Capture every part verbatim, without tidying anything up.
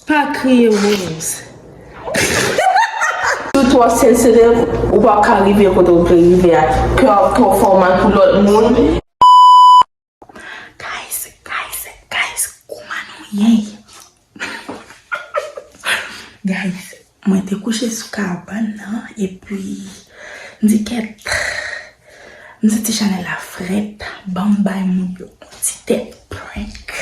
Pa kriye, Rose. Ou twò sensitive, ou p ap ka rive kote ou vle rive a. Kè w ap twò fè w mal pou lòt moun. Guys, guys, guys, kòman nou ye? Guys, mwen te kouche sou kabann nan, epi m di kèt, m santi Chanel la frèt, ban m bay moun yo yon ti tèt prank.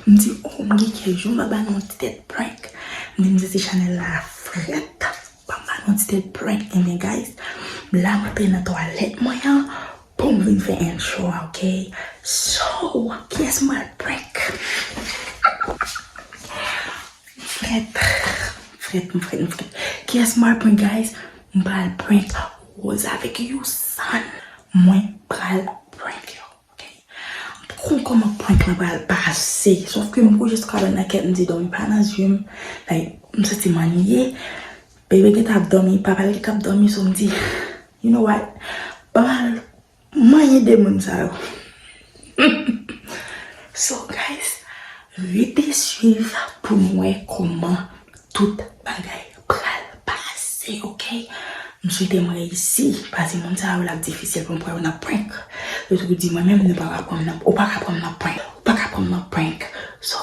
M di, oh, m gen kèk jou m pa ba nou yon ti tèt prank. M di, m santi Chanel la frèt, ban m ba nou yon ti tèt prank. Ebyen, guys, la m antre nan twalèt mwen an, pou m vin fè intro a, ok? So, kiyès m pral prank? Frèt, frèt, frèt, frèt. Kiyès m pral prank, guys? M pral prank Rose avèk Youson. Mwen pral prank yo, ok? M pa konn kòman prank lan pral pase. Sòf ke m kouche sou kabann nan kèt, m di dòmi pa nan zye m. Like, m santi m anniye. Bebe gentan ap dòmi, papa l gentan ap dòmi, so m di, you know what? Ban m al manyen de moun sa yo. So, guys, rete swiv pou nou wè kòman tout bagay pral pase, ok? M swete m reyisi, paske moun sa yo l ap difisil pou m pran yo nan prank. Yo toujou di mwen menm, nou pa ka pran m nan, ou pa ka pran m nan prank, ou pa ka pran m nan prank. So,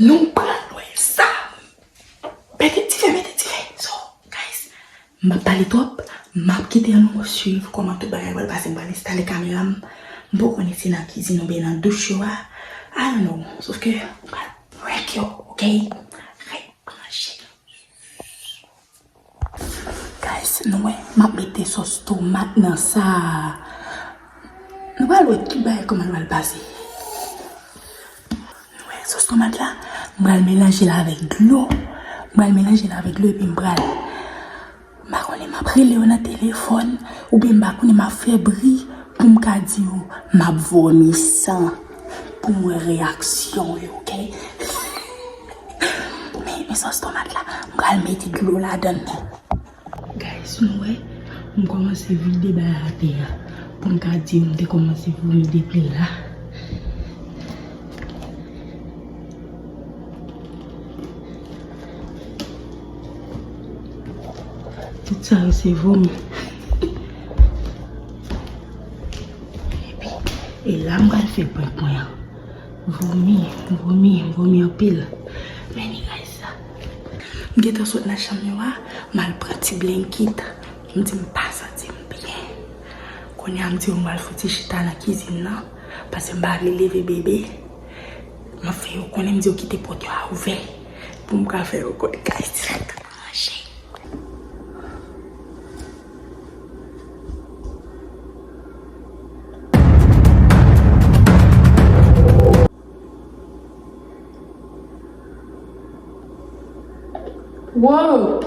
nou pral wè sa. Mete dife, mete dife. So, guys, m p ap pale twòp, m ap kite nou swiv kòman tout bagay pral pase. M pral enstale kamera m. M poko konnen si nan kizin oubyen nan douch yo a. I don't know. Sòf ke m pral prank yo, ok? Ret branche. Guys, nou wè, m ap mete sòs tomat nan sa. Nou pral wè tout bagay kòman l pral pase. Nou wè sòs tomat la, m pral melanje l avèk dlo. M pral melanje l avèk dlo epi m pral, m pa konnen, m ap rele yo nan telefòn, oubyen m pa konnen, m ap fè bri pou m ka di yo m ap vòmi san, pou m wè reyaksyon yo, ok? Men, men sòs tomat la, m pral mete dlo ladan l. Guys, nou wè, m kòmanse vide bagay atè a. Pou m ka di yo m te kòmanse vomi depi la. Tout sa yo se vomi. Epi, e la m pral fè prank mwen an. Vomi, vomi, vomi anpil. Men ni guys sa. M gentan sot nan chanm yo a, m al pran ti blankèt. M di m pa santi m byen. Kounye a m di yo m pral fouti chita nan kizin nan, paske m pa vle leve bebe. M ap fè yo konnen, m di yo kite pòt yo a ouvè pou m ka fè yo konnen guys, sa k ap manje. Wow!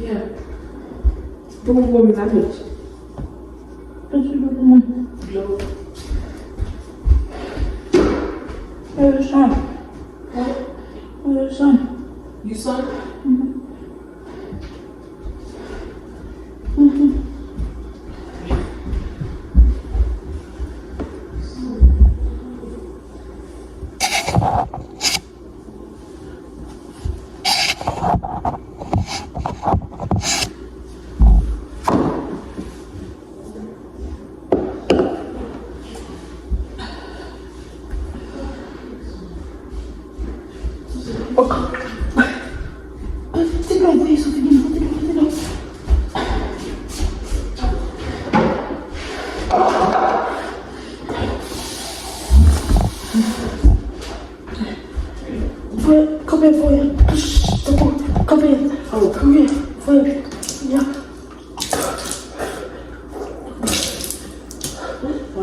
Yeah. Pou mwen, mwen la met. Mwen sou do pou mwen. Dlo. Mwen sanm. Mwen sanm. You son? Mhm. Mhm. Voye, kanpe, voye. Kanpe, kanpe, voye. Ya. What?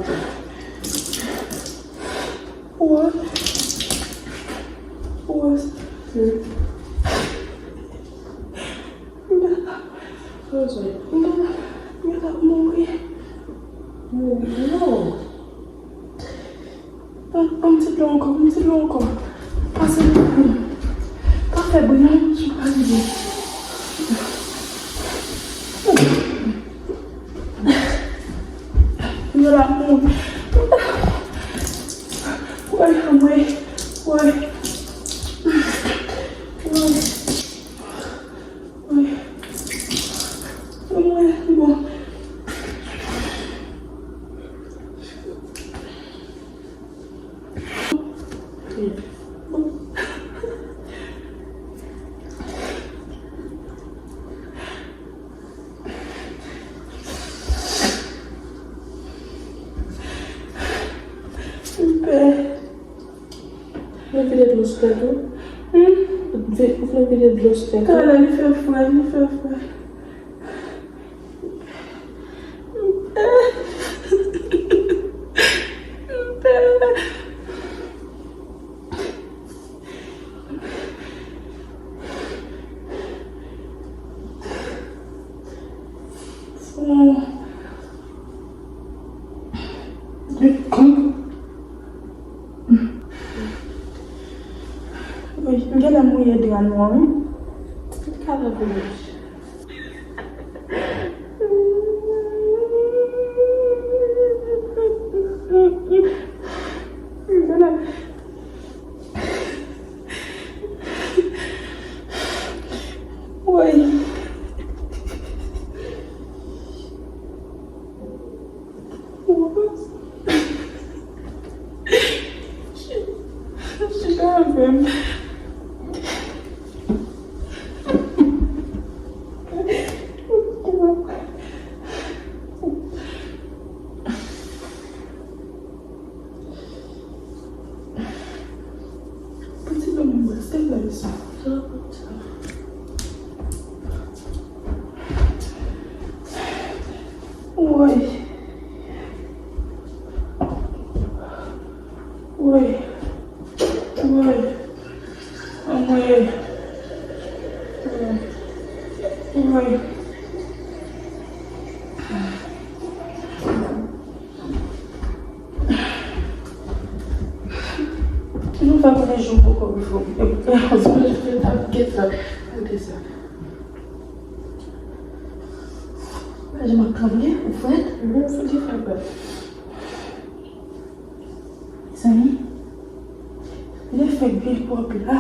What? Mwen ap mouri. Oh, non. Ban m ti dlo ankò, ban m ti dlo ankò. Pase dlo pou mwen. Bri non, sou pa rive. Yo la mouri. Woy, woy, woy. Woy. Woy. Woy, bon. M pè. Ou vle vide dlo sou tèt ou? Hmm? Ou vle, ou vle vide dlo sou tèt ou? Kala, li fè fre, li fè fre. M pè. M pè. Fon. Wi, m genlè mouye dra nou an, wi. Kala vini. Woy. Chita avè m. Piti dòmi bwè, silvouplè, mesye. Woy. Woy. Woy. Anmwey. Woy. Nou fè konnen jou poko rive. E, e, e, t ap gen sa. Gade sa. Gade m ap tranble, ou frèt? Mwen fouti frèt. Mezanmi, lè fèk vil pwòp la.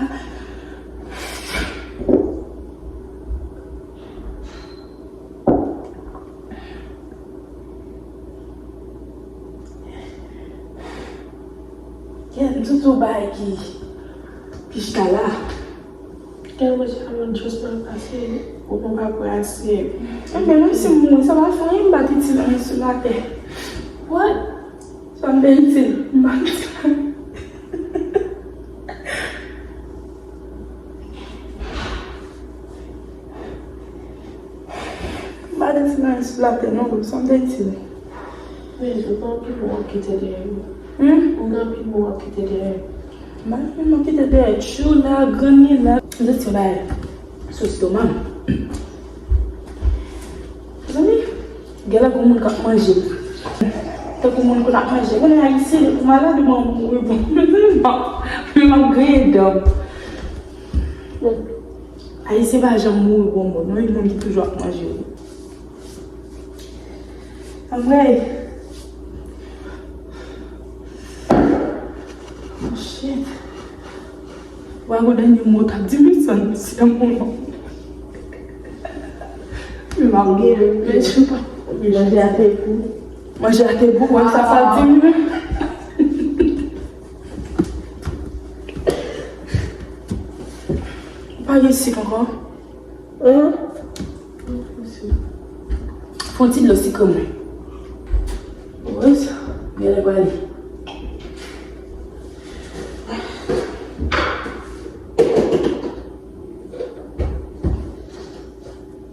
Kèt, m santi yon bagay ki, ki chita la. Kèt, mwen, se kòman just mwen pase, ou konn pa pou ase. Enben, menm si m mouri, sa pa fè anyen, m pa t itil anyen sou latè. What? Sa m te itil, m pa t itil. M pa t itil anyen sou latè non, sa m te itil. Men, ou gen anpil moun w ap kite dèyè w. Hmm? Ou gen anpil moun w ap kite dèyè w. M pa gen moun kite dèyè, Chou la, Granny la. M santi yon bagay sou estoma m. Mezanmi, genlè gon moun k ap manje m. Tankou moun konn ap manje. Konnen Ayisyen, depi w malad, ou mouri bon. Menm m ap griyen dan m. Ayisyen pa janm mouri bon moun. Non, yon moun ki toujou ap manje w. Anmwey. Oh, shit. Wa gon dènye mo t ap di m san misye moun. M ap gen men chita. Manje a te gou. Manje a te gou, wè sa sa di m. Pa gen sik ankò. Hein? Fè yon ti dlo sikre mwen. Wi, sa. Genlè prale.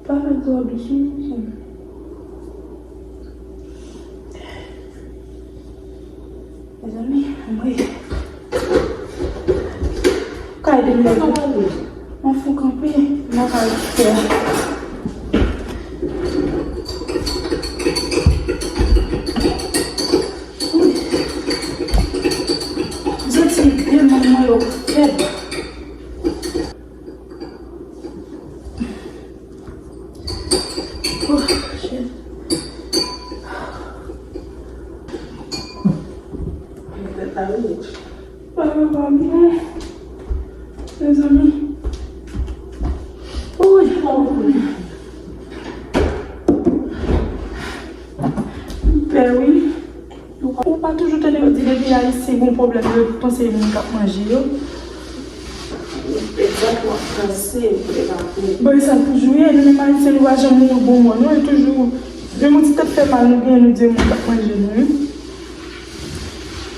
Pa fè twò dous non, mezanmi. Mezanmi, anmwey. Ka ede m leve. Mwen fou kanpe nan kay frè. M santi de manman yo fèb. Mezanmi. Wi. M pè wi. Ou pa toujou tande yo di depi Ayisyen gon pwoblèm, yo panse e moun k ap manje yo? Bon, e sa l toujou ye, nou menm Ayisyen, nou pa janm mouri bon mò, non, e toujou, menm yon ti tèt fè mal nou genyen, nou di e moun k ap manje nou, wi.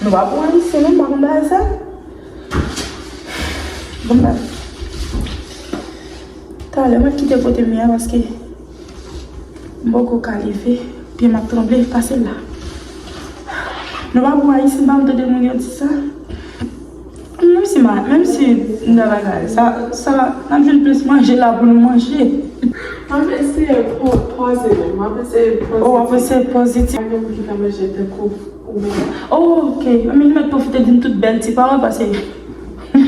Nou pa bon Ayisyen, non, m pa konn bagay sa. Bon, ba. Talè, mwen kite kote m ye a, paske m poko ka leve, pye m ap tranble, pase la. Nou pa bon Ayisyen, pa m tande moun yo di sa. Menm si ma, menm si m nan bagay, sa, sa, n ap jwenn plis manje la pou nou manje. An eseye po-, poze menm, an eseye poze. Oh, w ap eseye pozitif. Pa gen moun ki ka manje tankou ou menm. Oh, ok. Anben, m mèt pwofite di n tout bèl ti pawòl, paske m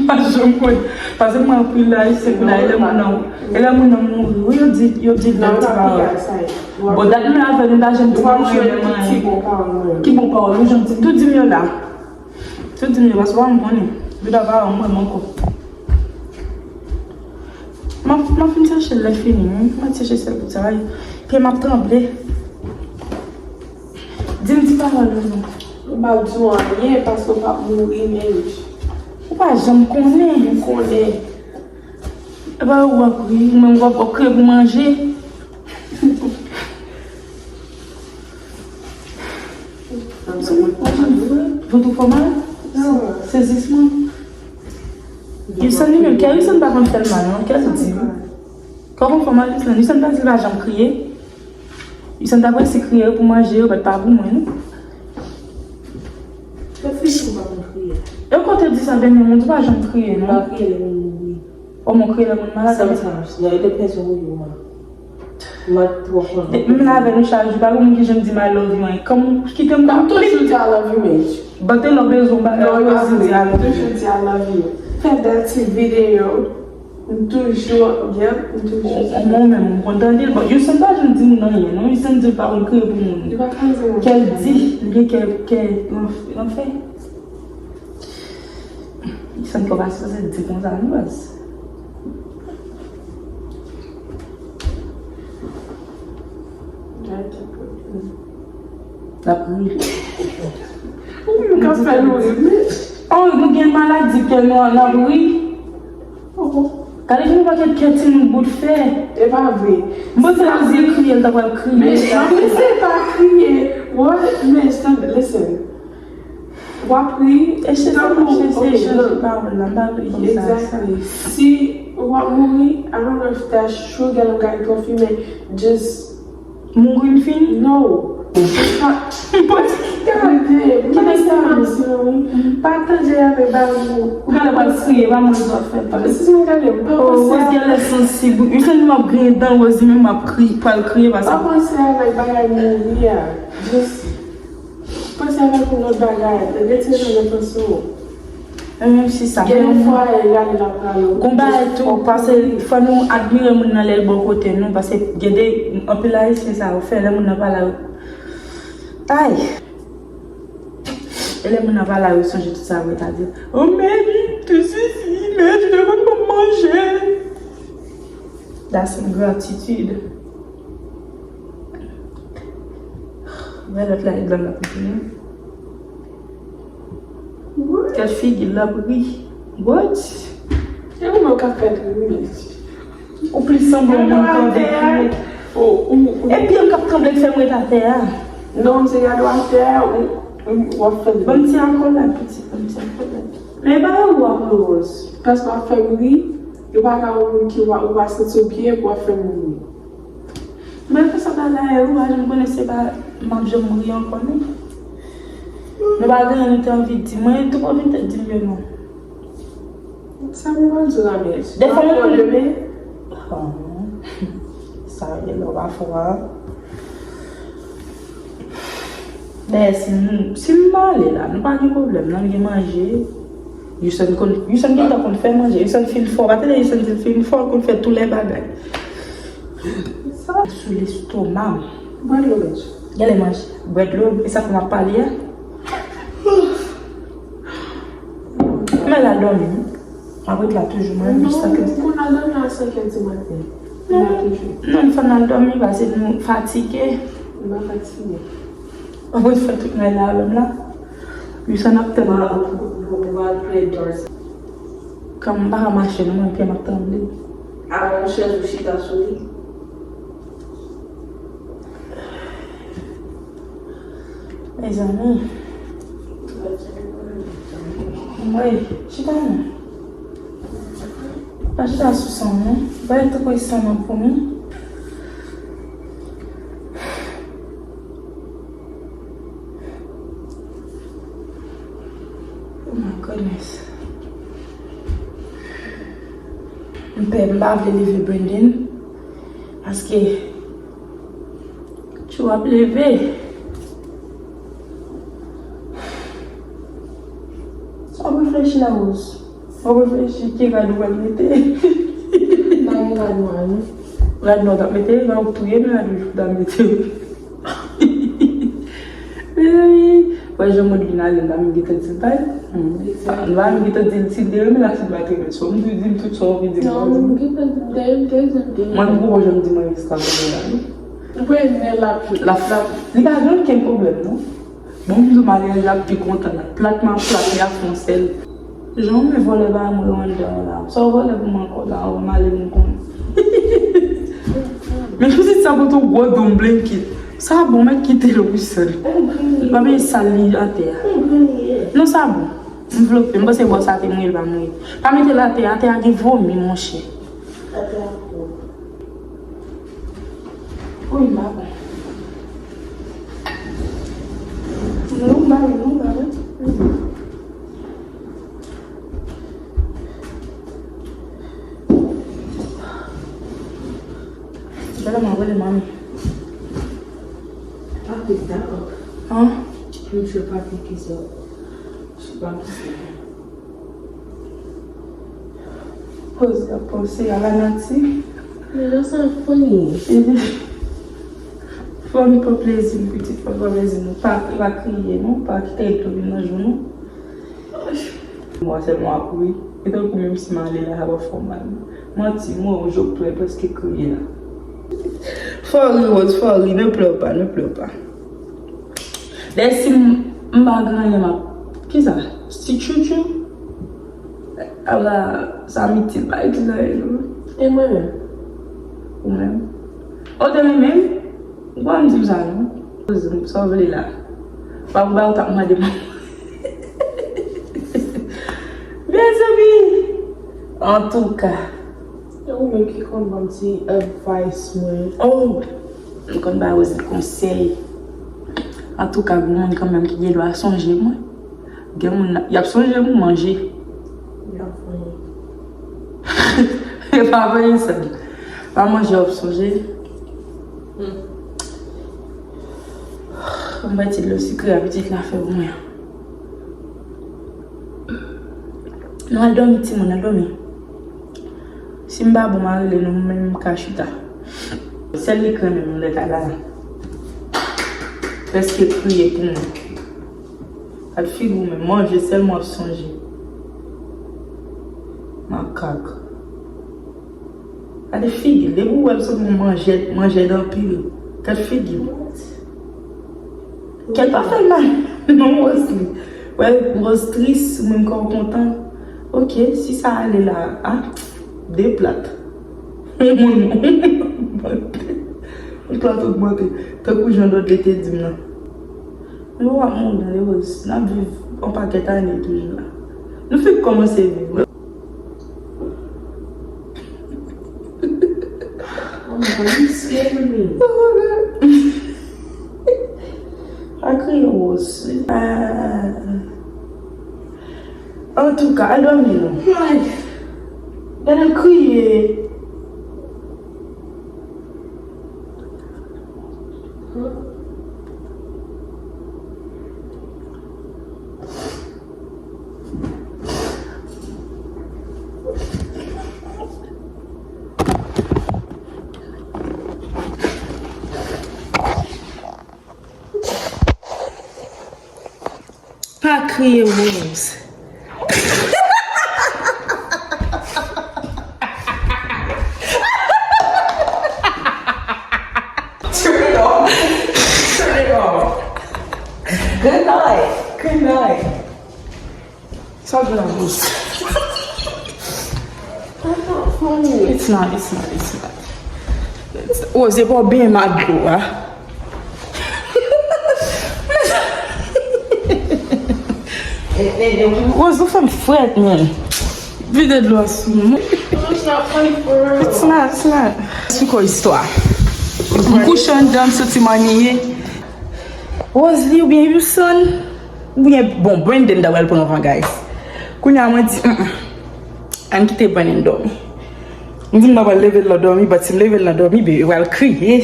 pa janm konn. Paske mwen anpil la, se kou la, e lè moun nan, e lè moun nan mouri, wi, yo di, yo di bèl ti pawòl. Bon, dat mwen avè nou, n pa janm di mwen renmen mwen. Ki bon pawòl, nou janm di, tout di m yo la. Tout di m yo, paske w pa m konnen. Bouda pa wè mwen ankò. M ap, m ap fin chèche l lè fini, wi. M ap chèche sèl pou travay. Pye m ap tranble. Di m ti pawòl ou non. M p ap di w anyen paske w p ap mouri, men. Ou pa janm konnen. M konnen. E pa ou ap ri, ou menm w ap, w ap kriye pou manje. Vant ou fè w mal? Sezisman. Wilson li menm, kè Wilson pa konn fè l mal, non? Kè l di. Kè w konn fè w mal, Wilson? Wilson pa di l pa janm kriye. Wilson ta prese kriye pou manje yo, bat pa pou mwen, non? Reflechi, ou pa konn kriye. E kote di sa, Benyon, moun di pa janm kriye, non? Pa kriye lè moun mouri. O, mwen kriye lè moun malad. Sometimes, there depends on who you are. Mwen twò konn. Depi m la avè nou chak jou, pa gen moun ki janm di m I love you, en. Kòm kite m. M toujou di I love you, men. But te lò bezwen bagay, yo di I love you. Toujou di I love you. Fè bèl ti videyo. M toujou, yeah, m toujou. Mwen menm, m konn tande l. Bon, Wilson pa janm di m anyen, non. Wilson di l pa konn kriye pou moun. Li pa ka di m. Kè l di, li gen kè, kè, anfen. Wilson kò pa sipoze di konsa, non, baz. L ap ri. Ou menm k ap fè nou ri, men. Oh, nou gen maladi kè nou, n ap ri. Oh. Gade yon pakèt kè timoun bout fè. E pa vre. M panse Rosie kriye, l ta pral kriye. Men, men se pa kriye. What? Men, stand, listen. W ap ri, e se tankou, se, se, ok, se, look. Pawòl la, m pa vle konsa. Exactly. Si w ap mouri, I don't know if that's true, gade m gade konfime, just mouri m fini? No. Mwen tande, mwen tande sa, mwen tande sa. Pa tande avè bagay ou. Ou genlè pral kriye, pa mwen sa w ap fè. Si se mwen gade, m pa panse a. Rose genlè sansib. Wi, se nou ap griyen dan, Rose menm ap kriye, pral kriye, paske. Pa panse avèk bagay mouri a. Just panse avèk yon lòt bagay. Retire sa nan panse w. Menm si sa. Gen yon fwa, e gade l ap pale. Gon bagay tou, paske fò nou admire moun nan lè l bò kote nou, paske gen de, anpil Ayisyen sa yo fè, lè moun nan pale a yo. Ay! E lè moun nan pale a yo, sonje tout sa yo ta di. Oh, men, tou sisi, men, li te konn ban m manje. That's ingratitude. Wè lòt la, e blan l ap ri. What? Gad figi l, l ap ri. What? E ou menm k ap fè ri, mesye. Ou plis sanble yon moun k anvi kriye. E pye m k ap tranble k fè m ret atè a. Non, m se gade w atè a, ou, ou, w ap fè m ri. Ban m ti akolad, pitit, ban m ti akolad. Men e pa ou akolad. Paske w ap fè m ri, yo pa ka yon moun ki w ap, ou pa santi w byen pou w ap fè m ri. Men fè sa pa dayè ou, a, m konnen se pa, m ap janm ri ankò, non. Nou pa gen anyen nou te anvi di. Mwen tou pa vin te di m yo, non. Sa m pral di w la, men. Dèfwa, mwen demen. Ah, sa, gen lè w pa fò a. Dayè, si m, si m ale la, nou pa gen pwoblèm, nan gen manje. Wilson konn, Wilson gentan konn fè manje. Wilson fin fò. Pa tande Wilson di l fin fò, l konn fè tout lè bagay. Sa sou lestoma m. Bwè dlo, bèt. Genlè manje. Bwè dlo, e sa fè m ap pale a. Men l al dòmi, wi. Apre la toujou mwen jis sa ke. Non, pou n al dòmi a senk è di maten. Non, non, fò n al dòmi, paske nou fatige. M pa fatige. Apre fè tout nèg la avè m la. Wi, sa n ap tann la. Ou va al plen dòs. Kòm m pa ka mache non, mwen pye m ap tranble. Avan yon chèz ou chita sou li. Mezanmi. Mwen, chita non. Pa chita sou san non. Bay tankou e san nan pou mi. Oh my goodness. M pè, m pa vle leve Brandon. Paske Tchou ap leve. Sa w ap reflechi la, Rose? W ap reflechi ki rad ou pral mete? M pa gen rad nwa, non. Rad nwa w t ap mete? Nan w ap touye m rad wouj pou w ta mete. Mezanmi, wè jan moun vin ale, m pa menm gentan di l bay. M pa menm gentan di l si l te renmen l ak si l pa t renmen. Swa m tou di m tout sa w anvi di m. Non, m gentan di m te renmen, te renmen. Mwen, m poko janm di mwen esklav mwen la, non. Ou wè nè l ap, l ap, l ap, li pa gen okenn pwoblèm, non. Bon, m di w maryaj la ap pi kontan la. Plat m ap plat, li ap fè yon sèl. Jan w men vòlè ba mwen Rwanda la. Sa w vòlè pou mwen ankò la, w m ale m konn. Men pitit sa pote yon gwo don blanket. Sa bon, mèt kite l wi sèl. Li pa bezwen sal li atè a. Non, sa bon. M vlope, m panse bò sa te mouye, l pa mouye. Pa mete l atè a, atè a gen vomi, monchè. Atè a pwòp. Wi, m pa konn. Non, m pa wè, non, m pa wè. Gade m ap rele manmi. Pa plis dakò. An? Misye pa plis dakò. Misye pa plis dakò. Poze ap panse a la nati. Men nan sa fòni. Fò n pran plezi n, pitit, fò n pran plezi nou. Pa, pa kriye, non. Pa kite l tou vin nan jou nou. Mwen sèlman ap ri. E tankou menm si m ale la, sa p ap fè w mal. Manti, mwen, yon jòk tou, e prèske kriye la. Fò ri, Rose, fò ri. Ne pleure pas, ne pleure pas. Dayè si m, m pa gen anyen, m ap, kisa? Ti tchoutchou? Ala, sa m itil, pa itil anyen, non. E mwen menm? Ou menm? Ou te renmen m? Ou pa di m sa, non. Sa w vle la? Pa pou ba ou t ap mande m. Mezanmi! Antouka. E ou menm ki konn ban m ti advice mwen. Oh! M konn ba Rose konsèy. Antouka, gen moun kanmenm ki gen dwa sonje mwen. Gen moun, y ap sonje pou manje. Y ap sonje. E pa vre, sa. Pa manje, y ap sonje. Hmm. M bay ti dlo sikre a pitit la fè pou mwen an. Nou al dòmi, timoun, al dòmi. Si m pa bon, m a rele nou, m menm m ka chita. Sèl li k renmen m lè ta la. Prèske kriye pou mwen. Gad figi w menm, manje sèlman w ap sonje. Makak. Gade figi l, depi w wè l se yon manjèd, manjèd anpil. Gad figi l. Kè l pa fè l mal. Non, Rose li. Wè, Rose tris, ou menm kè w kontan. Ok, si sa ale la, a, de plat. Yon moun, yon plat ogmante. Tankou jan Dòdle te di m nan. Nou ap mouri nan lewòz. N ap viv yon pakèt ane toujou la. Nou fèk kòmanse viv. Oh my God, you scared me. Pa kriye, Rose. Ah. Antouka, al dòmi non. Gade l kriye. Pa kriye, Rose. It's not, it's not, it's not. It's, Rose, pa w byen magro a. Rose, ou fè m frèt, man. Vide dlo a sou mwen. It's not, it's not. Sou ko istwa. M kouche anndan, m santi m anniye. Rosalie oubyen Houston, oubyen, bon, Brandon ta pral pran van, guys. Kounye a, mwen di, mm, mm. Ann kite Brandon dòmi. M di m pa pral leve l nan dòmi, but si m leve l nan dòmi, baby pral kriye.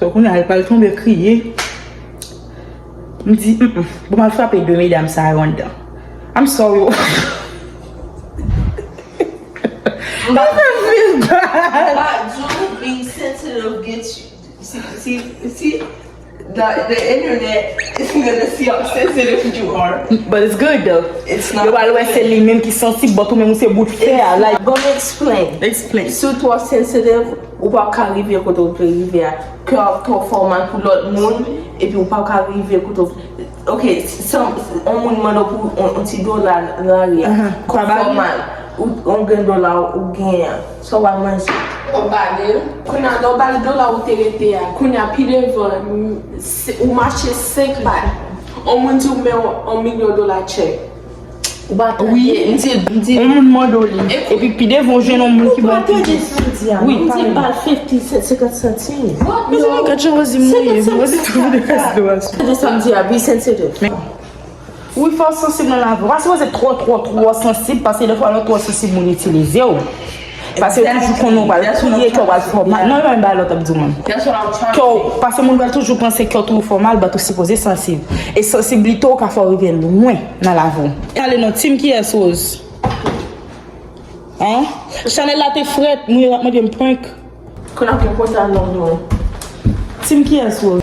So, kounye a, li pral tonbe kriye. M di, mm, mm. Bon, m al frape de medam sa yo anndan. I'm sorry. I feel bad. But you being sensitive gets you. See, see, see, the, the internet is gonna see how sensitive you are. But it's good though. It's not. Yo pral wè se li menm ki sansib, but ou menm ou se bout fè a, like. Bon, explain. Explain. Si w twò sensitive, ou p ap ka rive kote w vle rive a. Kè w ap twò fè w mal pou lòt moun, epi ou p ap ka rive kote w. Ok, si yon moun mande w pou yon, yon ti dola nan lari a, kò w fè w mal, ou, yon grenn dola ou genyen an, sa w pral manje? Ou ba li l. Kounye a, lè w ba l dola ou te rete a, kounye a, pi devan, m, se, ou mache senk pa, yon moun di w men yon, yon milyon dola tchèk. Ou pa tande, wi, m di, m di, yon moun mande w li. Epi pi devan, ou jwenn yon moun ki ba w pi. Ou pa tande sa m di a. Wi, m di, pale. Ba l fifty cent, senkant santim. What? Mezanmi, gad jan Rosie mouri. Senkant santim. Rosie twouve de klas de rason. Tande sa m di a, be sensitive. Wi, fò w sansib nan lavi. Ou pa sipoze twò, twò, twò sansib, paske defwa lè w twò sansib, moun itilize w. Paske yo toujou konnen w pral kriye, kè w pral fè w mal. Non, e pa menm bagay la w t ap di w menm. Kè w, paske moun pral toujou panse kè w twò fè w mal, but ou sipoze sansib. E sansiblite w ka fè w rive lwen nan lavi w. Ale non, team kiyès, Rose? Hein? Chanel la te frèt, moun yo t ap mande m prank. Kounye a m gen konsa non, non. Team kiyès, Rose?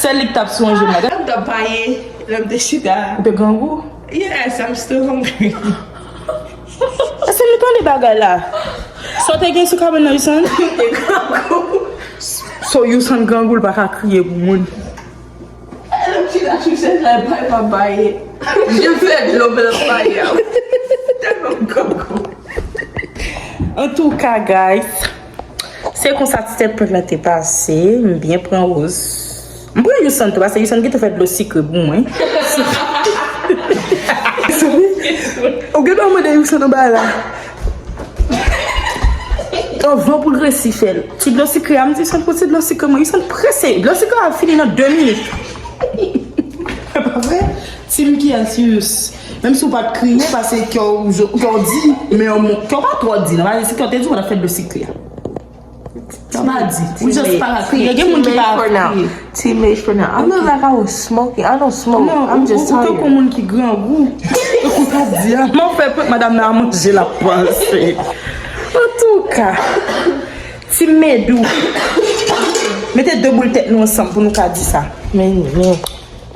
Sèl li k t ap sou yon je m la. M t ap baye, lè m te chita. Ou te grangou? Yes, I'm still hungry. Èske nou tande bagay la? Sa w te gen sou kabann nan, Houston? M te grangou. So, Houston grangou, l pa ka kriye pou moun. Lè m chita sou chèz la, l pa, l pa baye. Je fè dlo, men l ap baye a. Tèlman m grangou. Antouka, guys, se konsa ti tèt prank lan te pase. M byen pran Rose. M pran Houston tou, paske Houston gentan fè dlo sikre pou mwen. Ou gentan mande Houston anba la. Anvan pou l resi fè l. Ti dlo sikre a, m di Houston pran ti dlo sikre mwen. Houston prese. Dlo sikre a ap fini nan de minit. E pa vre? Team kiyès, Yus? Menm si w pa t kriye, paske kè w, kè w di, men yon mo, kè w pa twò di, non, paske si kè w te di, w pa t ap fè dlo sikre a. Kè w pa di. Ou just pa ka kriye. Gen moun ki pa ka kriye. Team H for now. I look like I was smoking. I don't smoke. I'm just tired. Ou tankou moun ki grangou. Ou pa di a. M ap fè prank madanm nan a manje l ap panse. Antouka, Team Medou. Mete de boul tèt nou ansanm pou nou ka di sa. Men, men.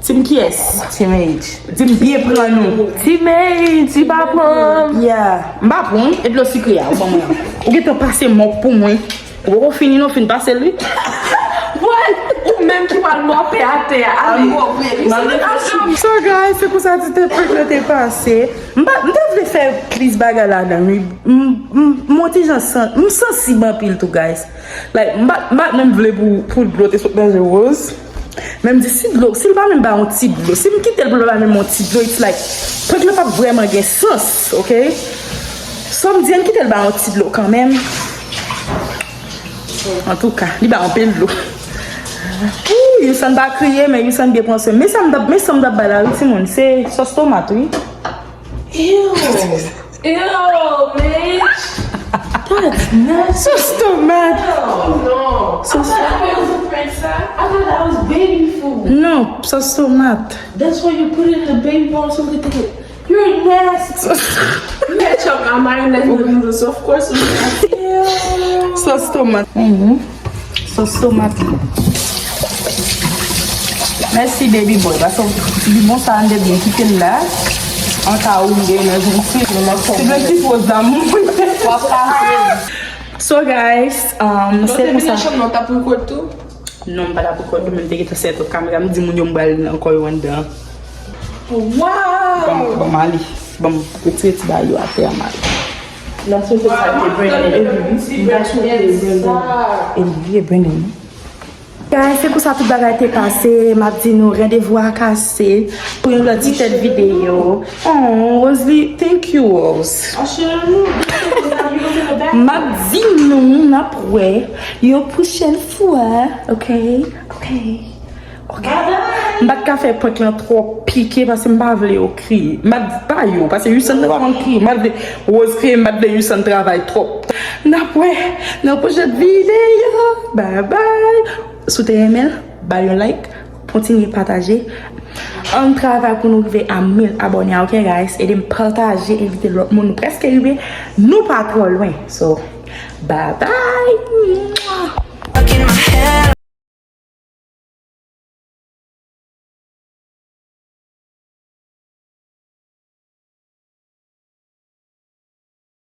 Team kiyès? Team H. Di m byen pran nou. Team H, di pa pran. Yeah. M pa pran, e dlo sikre a, ou ban mwen an. Ou gentan pase mòp pou mwen. Ou poko fini non, fin pase l, wi. What? Ou menm ki pral mòpe atè a. Ale. So, guys, se konsa ti tèt prank lan te pase. M pa, m te vle fè plis bagay ladan l, wi. M, m, m on ti jan san, m sansib anpil tou, guys. Like, m pa, m pa t menm vle pou, pou dlo te sot nan je Rose. Men m di, si dlo, si l pa menm ba yon ti dlo, si m kite l pou l pa menm yon ti dlo, it's like, prank lan p ap vrèman gen sans, ok? So, m di, ann kite l ba yon ti dlo kanmenm. Antouka, li ba anpil dlo. Ooh, Houston pa kriye, men Houston byen pran swen. Men sa m t ap, men sa m t ap bay la, wi, timoun, se sòs tomat, wi. Ew. Ew, bitch. That's nasty. Sòs tomat. Ew, no. Sòs... I thought that was a prank, sir. I thought that was baby food. Non, sòs tomat. That's why you put it in the baby bowl so we could take it. You're nasty. Ketchup and mayonnaise in the noodles, so of course you're nasty. Ew. Sòs tomat. Mhm. Sòs tomat. Mèsi, baby boy. Paske li bon sa, ann te byen kite l la. An ka ou m gen nan jwenn ti, nou nan fòm. Ti dlo ti poz damou. W ap pase. So, guys, um, se konsa. Lè w te vin nan chanm nan, w t ap rekòd tou? Non, m pa t ap rekòd tou, men m te gentan sèt kamera, m di moun yo m pral ankò yo anndan. Wow! Ban m, ban m ale. Bon, retire ti bagay yo atè a mal. Nan sou sa te Brandon. E li, m ta sou te Brandon. E li, e Brandon. Guys, se konsa tout bagay te pase. M ap di nou, randevou a kase pou yon lòt ti tèt videyo. Oh, Rosalie, thank you, Rose. M ap di nou, n ap wè yon pwochèn fwa. Ok? Ok. Ok. M pa t ka fè prank lan twò pike paske m pa vle yo kriye. M pa t pa yo, paske Usan nan pa konn kriye. M pa t vle Rose kriye, m pa t vle Usan travay twòp. N ap wè nan pwochèn videyo. Bye bye. Si w te renmen l, ba l yon like, kontinye pataje. Ann travay pou nou rive a mil abòne, ok guys? Ede m pataje, envite lòt moun. Nou prèske rive, nou pa twò lwen. So, bye bye. Mwah. Fucking my head